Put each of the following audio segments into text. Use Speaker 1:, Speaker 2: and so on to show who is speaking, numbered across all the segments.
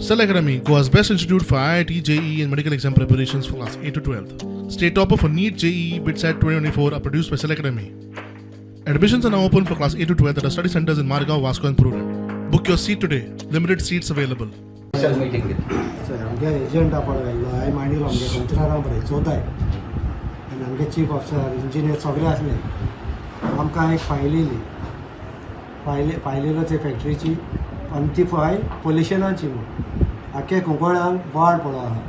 Speaker 1: Cell Academy, Goa's best institute for IIT, JEE, and medical exam preparations for class 8 to 12. State topper for NEET, JEE, BITSAT 2024 are produced by Cell Academy. Admissions are now open for class 8 to 12 at our study centers in Margao, Vasco, and Prudent. Book your seat today. Limited seats available.
Speaker 2: Special meeting घेतली.
Speaker 3: चोय, आमगे agent पळय घाल्लो, हांवें मांडिल्लो आमगे कावन्सिलरां बरें चवदाय आनी आमगे चीफ ऑफिसर, इंजिनियर सगळे आसले. आमकां एक फायल येयली, फायल फायल येयलो ते फॅक्टरीची आनी ती फायल पोल्युशनाची म्हूण आख्खे कुंकळ्यांक बोवाळ पडो आहा.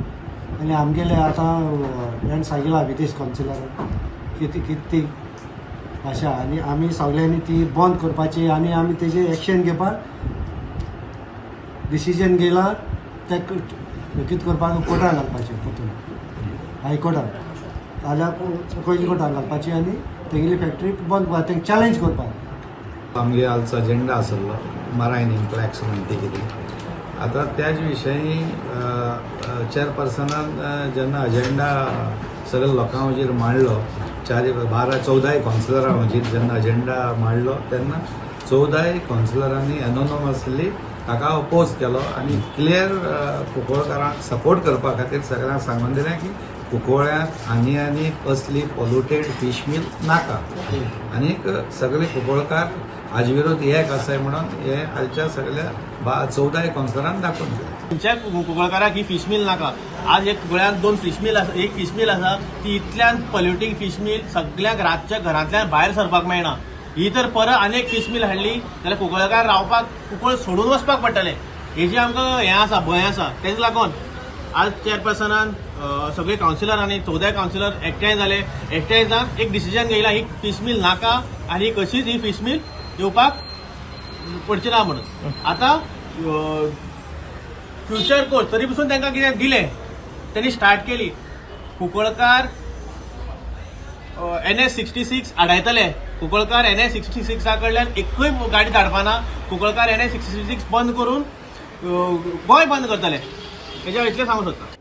Speaker 3: आनी आमगेले आतां हेण सांगिलां विदेश कावन्सिलरान कितें कितें ती भाशा आनी आमी सगल्यांनी ती बंद करपाची आनी आमी तेजेर एक्शन घेवपाक डिसिजन घेयलां. ते कितें करपाक कोर्टान घालपाचें, परतून हायकोर्टान जाल्यार पयलीं कोर्टान घालपाची आनी तेगेली फॅक्टरी बंद करपाक, तेंका चॅलेंज करपाक.
Speaker 4: आमगे आजचो अजेंडा आसलो मरायन इम्पॅक्ट्स म्हणटी कितें. आतां त्याच विशयी चेअरपर्सनान जेन्ना अजेंडा सगळ्या लोकां हुजीर मांडलो, चार 12 14 कावन्सिलरां हुजीर जेन्ना अजेंडा मांडलो, तेन्ना 14 कावन्सिलरांनी एनोनमसली ताका अपोज केलो आनी क्लियर कुंकळकारांक सपोर्ट करपा खातीर सगळ्यांक सांगून दिलें की कुंकळ्यांत आनी आनी असली पॉल्युटेड फीश मिल नाका आनीक सगळे कुंकळकार हाजे विरोध एक आसाय म्हणून हे आयच्या सगळ्या 14 कावन्सिलरान दाखोवन दिलें.
Speaker 5: खंयच्या कुंकळकाराक ही फिश मिल नाका. आज एक गोंयांत दोन फिश मिल आसा, एक फिश मिल आसा, ती इतल्यान पॉल्युटींग फिश मिल, सगळ्यांक रातच्या घरांतल्यान भायर सरपाक मेळना. ही तर परत आनी एक फिश मिल हाडली जाल्यार कुंकळकार रावपाक कुंकळ सोडून वचपाक पडटलें, हेजी आमकां हें आसा, भंय आसा. तेका लागून आज चेअरपर्सनान सगळे कावन्सिलर आनी 14 कावन्सिलर एकठांय जाले. एकठांय जावन एक डिसिजन घेयला, ही फिश मिल नाका आनी कशीच ही फिश मिल येवपाक पडची ना म्हणून. आतां फ्युचर कोर्स तरी पसून तांकां कितें दिलें, तेणी स्टार्ट केली. कुंकळकार एनएच 66 आडायतले. कुंकळकार एनएच 66 कडल्यान एकूय गाडी धाडपाना. कुंकळकार एनएच 66 बंद करून गोंय बंद करतले, हेज्या इतलें सांगूंक सोदता.